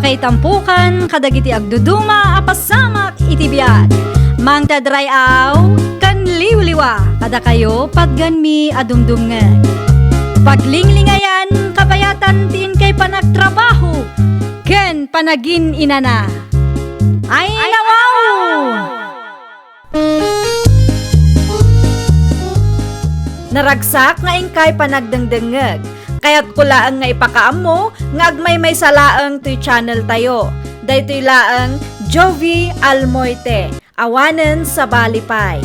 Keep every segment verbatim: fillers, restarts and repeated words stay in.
Ay tampukan kadagiti agduduma a pasamak iti biag. Mangted ray-aw ken liwliwa kadakayo patgenmi a dumdumngeg. Paglinglingayan, kabayatan ti inkay panagtrabaho ken panagin-inana. Ay, nawaw! Naragsak nga inkay panagdengdengngeg. Kayatko laeng nga ipakaammo nga agmaymaysa laeng toy channel tayo. Daytoy laeng Jovie Almoite, awanen sabali pay.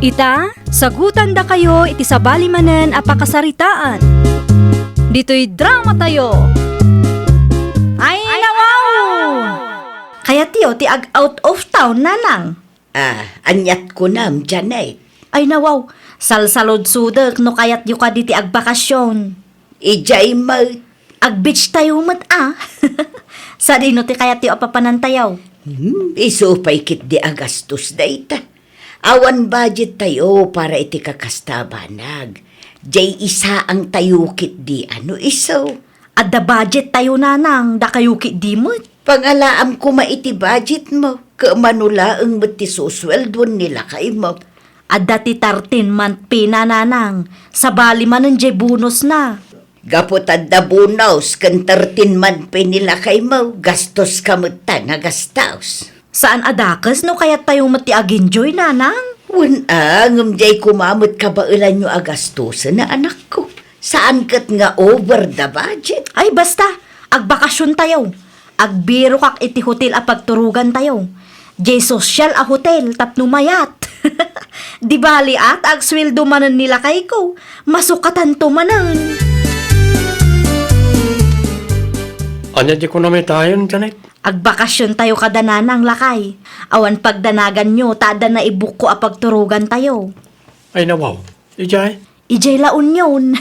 Ita, sagutandakayo iti sabali manen a pakasaritaan. Ditoy drama tayo. Ay, nawaw! Kayatyo ti ag-out of town, nanang? Ah, aniat kunam, Janet? Ay, nawaw, salsaludsodek no kayatyo kadi ti agbakasyon. Idiay met. Ag-beach tayo met, a. Sadino ti kayatyo a papanantayo? Hmm, isu pay ketdi a gastos dayta. Awan budget tayo para iti kakasta a banag. Diay isaang tayo ketdi a no isu. Adda budget tayo, nanang, dakayo ketdi met. Pangalaam koma iti budget mo, ket mano laeng met ti susueldon ni lakay mo. Adda ti thirteen month pay na, nanang, sabali manen diay bonus na. Gapu ta adda bonus ken thirteen month pay ni lakay mo, gastos ka met ta nga gastos. Saan a dakes no kayat tayo met ti agenjoy, nanang? Wen a, ngem diay koma met kabaelanyo a gastosen a anakko. Saan ket nga over the budget. Ay, basta, agbakasyon tayo. Agbirokak iti hotel a pagturogan tayo. Diay sosyal a hotel tapno mayat. Di bali a ta agsueldo manen ni lakayko, masukatanto manen. Ania ti kunam itayon, Janet? Agbakasyon tayo kada nanang, lakay. Awan pagdanaganyo ta adda naibukko a pagturogan tayo. Ay, nawaw. Idiay? Idiay La Union.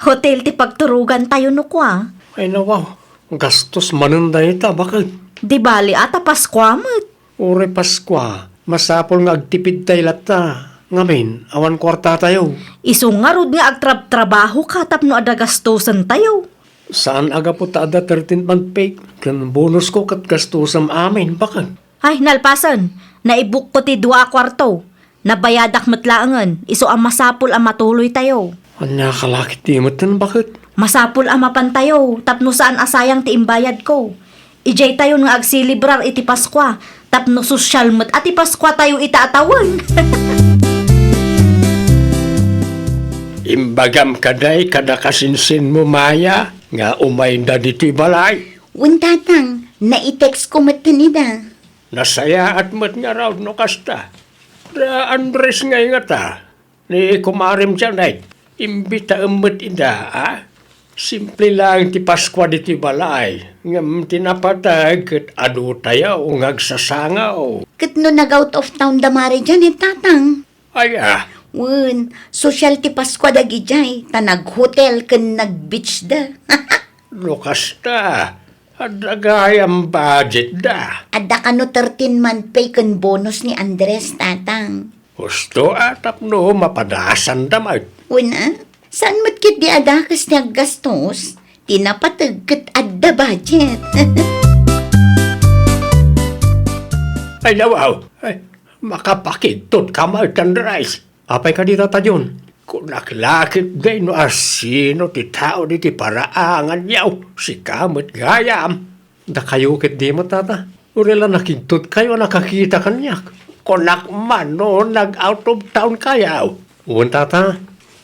Hotel ti pagturogan tayo no kua. Ay, nawaw. Gastos manen dayta, baket. Di bali a ta Paskua met. Uray Paskua, masapul nga agtipid tay latta. Ngamin, awan kuarta tayo. Isu ngarud nga agtrabtrabaho ka tapno adda gastosen tayo. Saan a gapu ta adda thirteen month pay ken bonus ko ket gastosem amin, baket. Ay, nalpasen. Naibukko ti dua a kuarto. Nabayadak met laengen, isu a masapul a matuloy tayo. Ania ka la ketdi metten, baket? Masapul a mapan tayo, tapno saan a sayang ti imbayad ko. Idiay tayon nga agselebrar iti Paskua, tapno sosyal met a ti Paskua tayo ita a tawen. Imbagam kadi kada kasinsinmo, Maya, nga umayda ditoy balay? Wen, Tatang, naitext ko metten ida. Nasayaat met ngarud no kasta. Da Andres ngay ngata, ni kumarem Janet, imbitaem met ida, a? Simple laeng ti Paskua ditoy balay, ngem ti napateg ket adu tayo nga agsasangaw. Ket no nag-out of town da Mare Janet, Tatang? Ay, a? Wen, sosyal ti Paskua dagidiay, ta nag-hotel ken nag-beach da. No kasta, adda gayam budget da. Adda kano thirteen month pay ken bonus ni Andres, Tatang. Husto a tapno mapadasanda met. Wen a, saan met ketdi a dakes ti aggastos? Ti napateg ket adda budget. Ay, nawaw. Ay, makapakidtot ka met, Andres. Apay kadi, Tata John? Kunak la ketdi no asino ti tao ditoy paraanganyo. Sika met gayam. Dakayo ketdi met, Tata. Uray la nakidtotkayo a nakakita kaniak. Kunak man no nag-out of town kayo. Wen, Tata.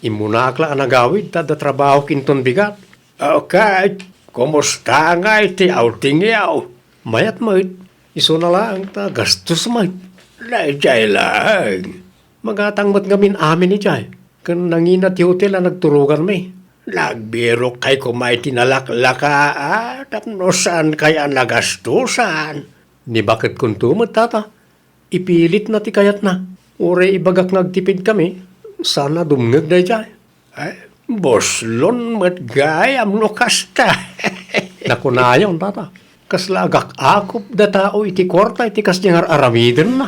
Immunaak la a nagawid ta adda trabahok inton bigat. Okay. Kumusta ngay ti outingyo? Mayat met. Isuna laeng ta gastos met. Daydiay laeng. Magatang met ngamin amin idiay, ken nangina ti hotel a nagturoganmi. Nagbirokkay koma iti nalaklaka a tapno saankay a nagastosan. Ni baketkonto met, Tata, ipilitna ti kayatna. Uray ibagak nga agtipidkami, saan a dumngeg daydiay. Ay, buslon met gayam no kasta. Nakunayon, Tata. Kasla agak-akop da tao iti kuarta iti kasdiay nga ar-aramidenna.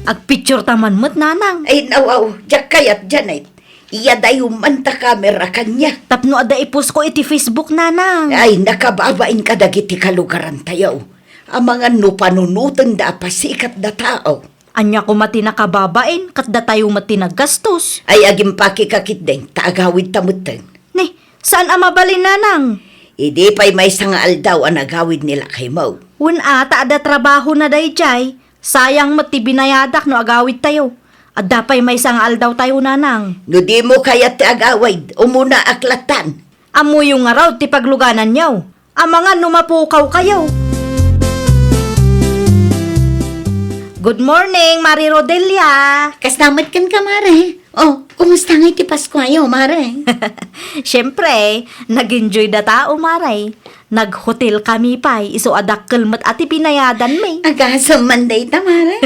Agpicture ta man met, Nanang. Ay, nawaw, diak kayat, Janet. Iyadayo man ta kamera kaniak. Tapno adda ipusko iti Facebook, nanang. Ay, nakababain kadagiti kalugarantayo. Amangan no panunotenda a pasikatda tao. Ania koma ti nakababain, ket datayo met ti naggastos. Ay, agimpakeka ketdin, ta agawidta metten. Ni, saan a mabalin, nanang? Idi pay maysa nga aldaw a nagawid ni lakaymo. Wen a, ta adda trabahona daydiay. Sayang met ti binayadak no agawidtayo. Adda pay maysa nga aldawtayo, nanang. No dimo kayat ti agawid, umunaak lattan. Ammoyo ngarud ti paglugananyo. Amangan no mapukawkayo. Good morning, Mare Rodelia. Kasta met kenka, Mare. Oh, kumusta ngay ti Paskuayo, Mare? Siempre, nag-enjoy da tao, Mare. Nag-hotel kami pay, isu a dakkel met a ti binayadanmi. Agasem man dayta, Mare.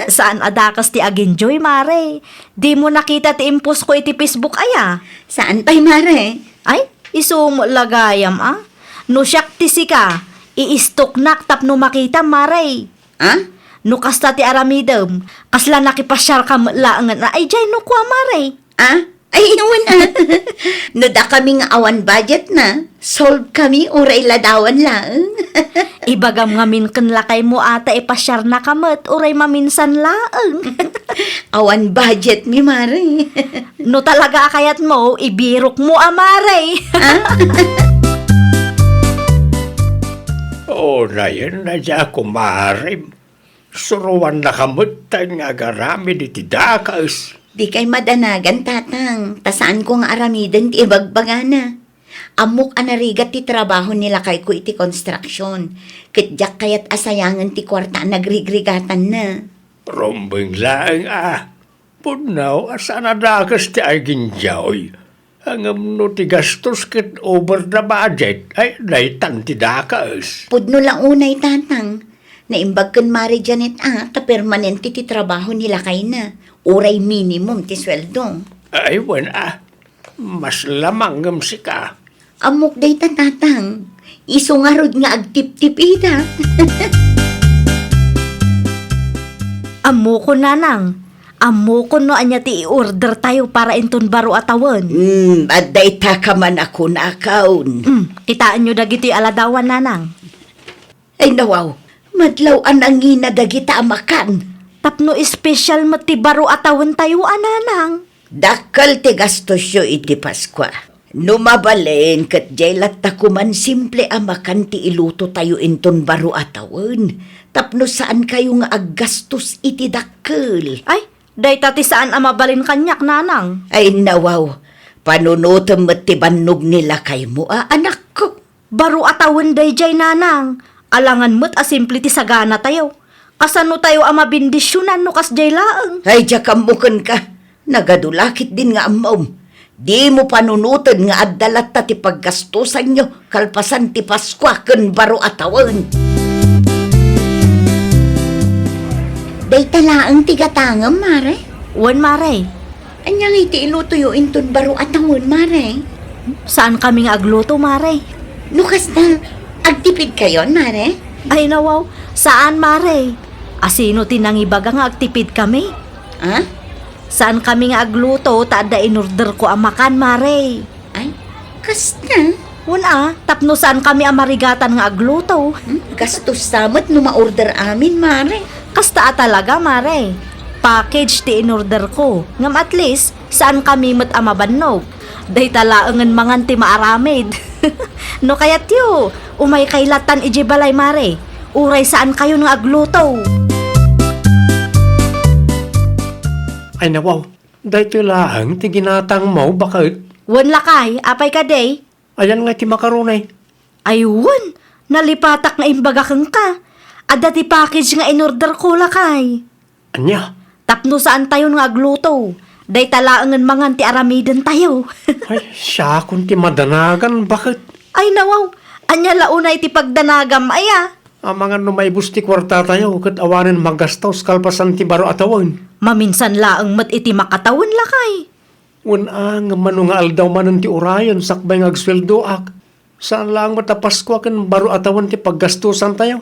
Saan a dakes ti ag-enjoy, Mare. Dimo nakita ti imposko iti Facebook aya? Saan pay, Mare? Ay, isu met la gayam a. No siak ti sika, iistoknak tapno makitam, Mare. Ah? No kasta ti aramidem, kasla nakipasiarka met laengen a, ay, diay no kua, Mare. Ah? Ay, wen a. No dakami nga awan budgetna, solve kami, uray ladawan laeng. Ibagam ngamin ken lakaymo a ta ipasiarnaka met, uray maminsan laeng. Awan budgetmi, Mare. No talaga a kayatmo, ibirokmo a, Mare. Ah? Unayen a diak umarem. Suroannaka metten nga agaramid iti dakes. Dikay madanagan, Tatang, ta saanko nga aramiden ti ibagbagana. Ammok a narigat ti trabaho ni lakayko iti construction, ket diak kayat a sayangen ti kuarta a nagrigrigatanna. Rumbeng laeng a. Pudno a saan a dakes ti ag-enjoy. Ngem no ti gastos ket over the budget, ay, daytan ti dakes. Pudno la unay, Tatang. Naimbag ken Mare Janet a ta permanente ti trabaho ni lakayna, uray minimum ti sueldo. Ay, wen a. Mas lamang ngem sika. Ammok dayta, Tatang. Isu ngarud nga agtiptipidak. Ammokon, Nanang. Ammokon no ania ti i-order tayo para inton baro a tawen. Hmm, adda ita ka man a kunakon. Hmm, kitaenyo dagitoy a ladawan, Nanang. Ay, nawaw, madlaw a nangina dagita a makan. Tapno espesyal met ti baro a tawen tayo a, Nanang. Dakkel ti gastosyo iti Paskua. No mabalin, ket diay latta koman simple a makan ti iluto tayo inton baro a tawen, tapno saan kayo nga aggastos iti dakkel. Ay, dayta ti saan a mabalin kaniak, Nanang. Ay, nawaw, panunotem met ti bannog ni lakaymo a, anakko. Baro a tawen daydiay, Nanang. Alangan met a simple ti sagana tayo. Kasano tayo a mabendisyonan no kasdiay laeng? Ay, diak ammo kenka. Nagadu la ketdin nga ammom. Dimo panunoten nga adda latta ti paggastosanyo kalpasan ti Paskua ken baro a tawen. Dayta laeng ti gatangem, Mare? Wen, Mare. Ania ngay ti ilutoyo inton baro a tawen, Mare? Saan kami nga agluto, Mare. No kasta, agtipid kayon, Mare? Ay, nawaw. Saan, Mare. Asino ti nangibaga nga agtipid kami? Ha? Saan kami nga agluto, ta adda inorder ko a makan, Mare. Ay, kasta? Wen a, tapno saan kami a marigatan nga agluto. Hmm? Gastos sa met no ma-order amin, Mare. Kasta a talaga, Mare. Package ti inorder ko. Ngem at least, saan kami met a mabannog. Dayta laengen mangan ti maaramid. No kayatyo, umay kay lattan idiay balay, Mare. Uray saan kayon nga agluto. Ay, nawaw. Daytoy laeng ti ginatangmo, baket? Wen, lakay, apay kadi? Ayan nga ti makaroni. Ay, wen, nalipatak nga imbaga kenka. Adda ti package nga inorder ko, lakay. Ania? Tapno saan tayon nga agluto. Dayta laengen mangan ti aramiden tayo. Ay, siakon ti madanagan, baket? Ay, nawaw, ania la unay ti pagdanagam, aya? Amangan no maibus ti kuarta tayo, ket awanen magastos kalpasan ti baro a tawen. Maminsan laeng met iti makatawen, lakay. Wen a, ngem mano nga aldaw manen ti urayen sakbay nga agsueldoak? Saan laeng met a Paskua ken baro a tawen ti paggastosan tayo?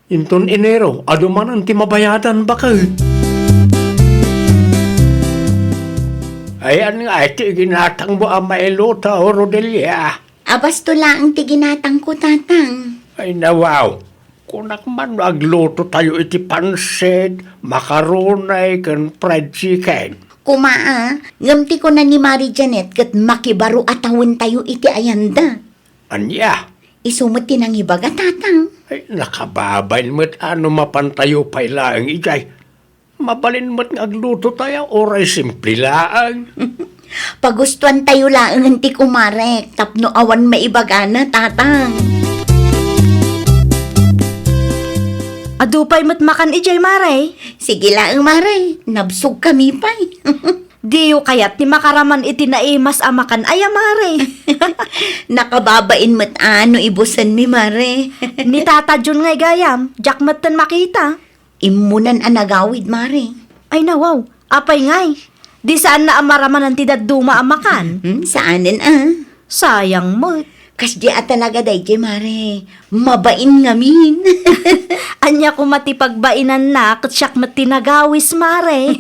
Inton Enero, adu manen ti mabayadan, baket. Ayan nga ti ginatangmo a mailuto, Rodelia. A, basto laeng ti ginatangko, Tatang. Ay, nawaw. Kunak man no aglutotayo iti pansit, makaroni, ken fried chicken. Koma, a, ngem ti kuna ni Mari Janet ket makibaro a tawentayo iti ayanda. Ania? Isu met ti nangibaga, Tatang. Ay, nakababain met a no mapantayo pay laeng idiay. Mabalin met nga aglutotayo, uray simple laeng. Pagustuantayo laengen ti kumarek tapno awan maibagana, Tatang. Adu pay met makan idiay, Mare. Sige laeng, Mare. Nabsogkami pay. Diyo kayat ti makaraman iti naimas a makan aya, Mare? Nakababain met a no ibusenmi, Mare. Ni Tata Jun ngay gayam, diak metten makita. Immunan a nagawid, Mare. Ay, nawaw. Apay ngay? Di saanna a maramanan ti dadduma a makan? Hmm, saanen a. Sayang met. Kasdi a talaga daydiay, Mare. Mabain ngamin. Ania koma ti pagbainanna ket siak met ti nagawis, Mare.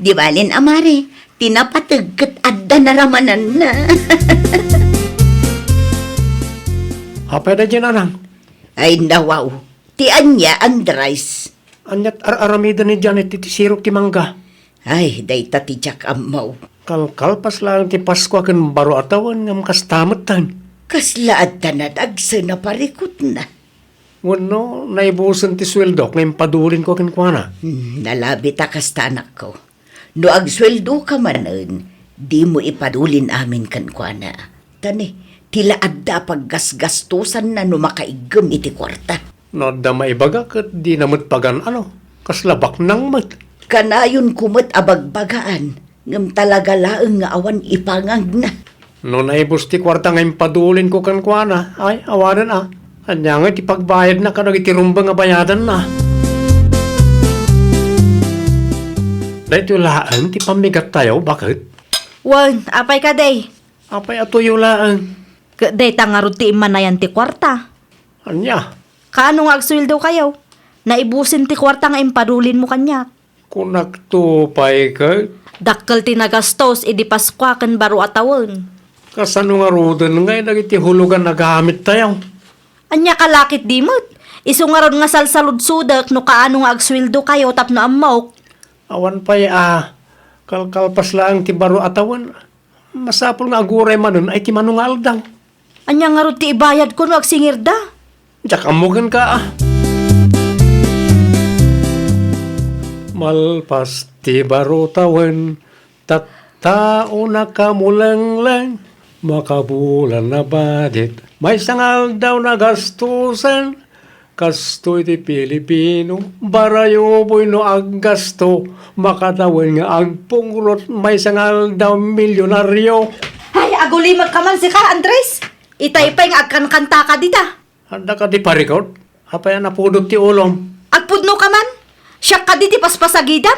Di balen a, Mare. Ti napateg ket adda naramananna. Apay daydiay, nanang? Ay, nawaw. Ti ania, Andres? Aniat ar-aramiden ni Janet iti sirok ti mangga? Ay, dayta ti diak ammo. Kalkalpas laeng ti Paskua ken baro a tawen ngem kasta metten. Kasla adda nadagsen a parikutna. Wenno, naibusen ti sueldok nga impadulinko kenkuana? Hmm, nalabit a kasta, anakko. No agsueldoka manen, dimo ipadulin amin kenkuana. Ta ne, ti la adda a paggasgastosanna no makaiggem iti kuarta. No adda maibaga ket dina met pagan-ano, kasla baknang met. Kanayonko met a bagbagaan, ngem talaga laeng nga awan ipangagna. No naibus ti kuarta nga impadulinko kenkuana, ay, awanen a. Ania ngay ti pagbayadna kadagiti rumbeng a bayadanna? Daytoy laeng ti pammigattayo, baket? Wen, apay kadi? Apay a tuyo laeng? Ket dayta ngarud ti immanayan ti kuarta. Ania? Kaano nga agsueldokayo? Naibusen ti kuarta nga impadulinmo kaniak. Kunakto pay ket? Dakkel ti nagastos idi Paskua ken baro a tawen. Kasano ngaruden ngay dagiti hulogan a gamittayo? Ania ka la ketdi met? Isu ngarud nga salsaludsodek no kaano nga agsueldokayo tapno ammok. Awan pay a, kalkalpas laeng ti baro a tawen. Masapul nga aguray manen ay ti mano nga aldaw. Ania ngarud ti ibayadko no agsingirda? Diak ammo kenka, a. Malpas ti baro tawen, tattao nakamulengleng, makabulan a badit, maysa nga aldaw nagastosen, Kastoy ti Pilipino, barayuboy no aggasto, makatawen nga agpungrot, maysa nga aldaw milyonaryo. Ay, agulimekka man sika, Andres. Itay pay nga agkankantaka dita. Adda kadi parikut? Apay a napudot ti ulom? Agpudnoka man. Siak kadi ti paspasagidam.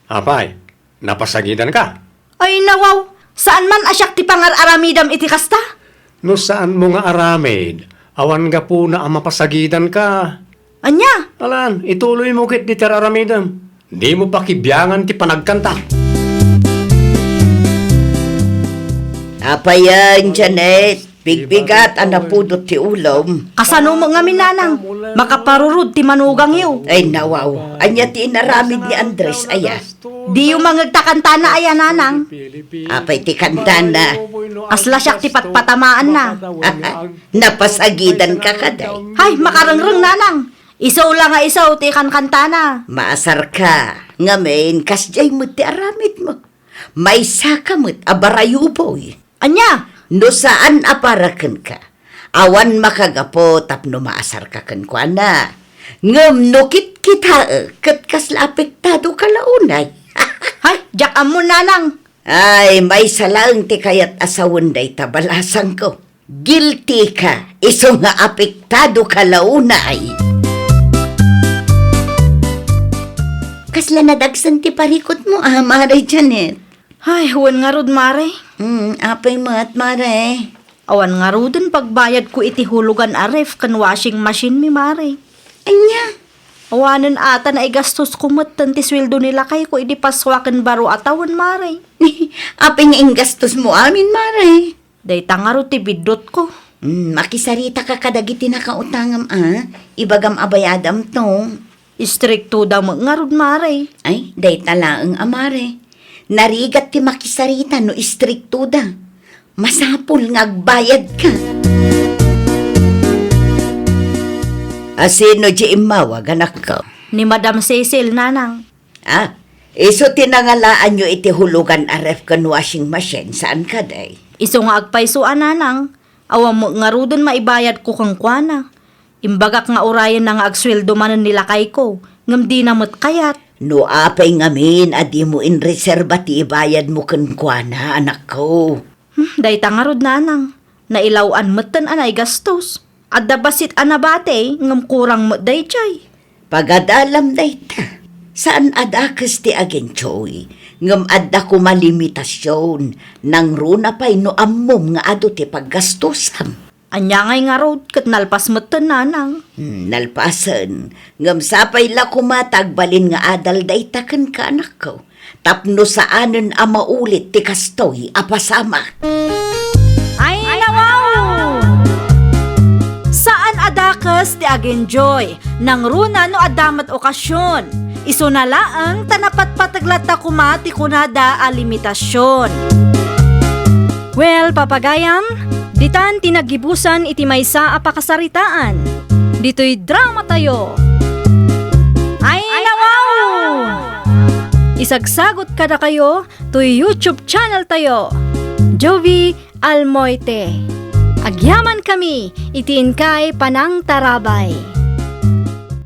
Apay, napasagidanka? Ay, nawaw, saan man a siak ti pangar-aramidam iti kasta? No saanmo nga aramid, awan gapuna a mapasagidanka. Ania? Alan, ituloymo ketdi ti ar-aramidem. Dimo pakibiangan ti panagkanta. Apayen, Janet? Bigbigat a napudot ti ulom. Kasano met ngamin, nanang? Makaparurod ti manugangyo. Ay, nawaw. Ania ti inaramid ni Andres aya? Diyo mangngeg ta kantana aya, nanang? Apay ti kantana? Kasla siak ti patpatamaanna. Napasagidanka kadi? Hay, makarengreng, nanang. Isu la nga isu ti ikankantana. Maasarka. Ngamin, kasdiay met ti aramidmo. Maysaka met a barayuboy. Ania? No saan a para kenka, awan makagapu tapno maasarka kenkuana. Ngem no kitkitaek, ket kasla apektado ka la unay. Hay, diak ammo, nanang. Ay, maysa laeng ti kayat a sawen dayta balasangko. Guilty ka, isu nga apektado ka la unay. Kasla nadagsen ti parikutmo, a, Mare Janet? Ay, wen ngarud, Mare. Hmm, apay met, Mare? Awan ngaruden pagbayadko iti hulugan a ref ken washing machine mi, Mare. Ania? Awanen a ta naigastosko metten ti sueldo ni lakayko idi Pasko a ken baro a tawen, Mare. Apay nga ingastos mo amin, Mare? Dayta ngarud ti biddutko. Hmm, makisarita ka kadagiti nakautangam a. Ibagam a bayadam to. Istrikto da met ngarud, Mare. Ay, dayta laeng a, Mare. Narigat ti makisarita no istrikto da. Masapul nga agbayad ka. A, sino di immawag, anakko? Ni Madam Cecil, Nanang. Ah, isu ti nangalaanyo iti hulugan a ref ken washing machine, saan kadi? Isu nga agpayso a, Nanang. Awan met ngaruden maibayadko kenkuana. Imbagak nga urayenna nga agsueldo manen ni lakayko, ngem dina met kayat. No apay ngamin a dimo inreserba ti ibayadmo kenkuana, anakko? Hmm, dayta ngarud, Nanang. Nailaw-an metten a naigastos. Adda bassit a nabati, ngem kurang met daydiay. Pagadalam dayta. Saan a dakes ti agentoy, ngem adda koma limitasion, nangruna pay no ammom nga adu ti paggastosam. Ania ngay ngarud ket nalpas metten, Nanang? Hmm, nalpasen. Ngem sapay la koma ta agbalin nga adal dayta kenka, anakko, tapno saanen a maulit ti kastoy a pasamak. Ay, nawaw! Saan a dakes ti agentoy, nangruna no adda met okasion. Isuna laeng ta napatpateg latta koma ti kunada a limitasion. Well, papagayam, ditan ti naggibusan iti maysa a pakasaritaan. Ditoy dramatayo. Ay, nawaw! Isagsagot kadakayo toy YouTube channel tayo, Jovie Almoite. Agyamankami iti inkay panangtarabay.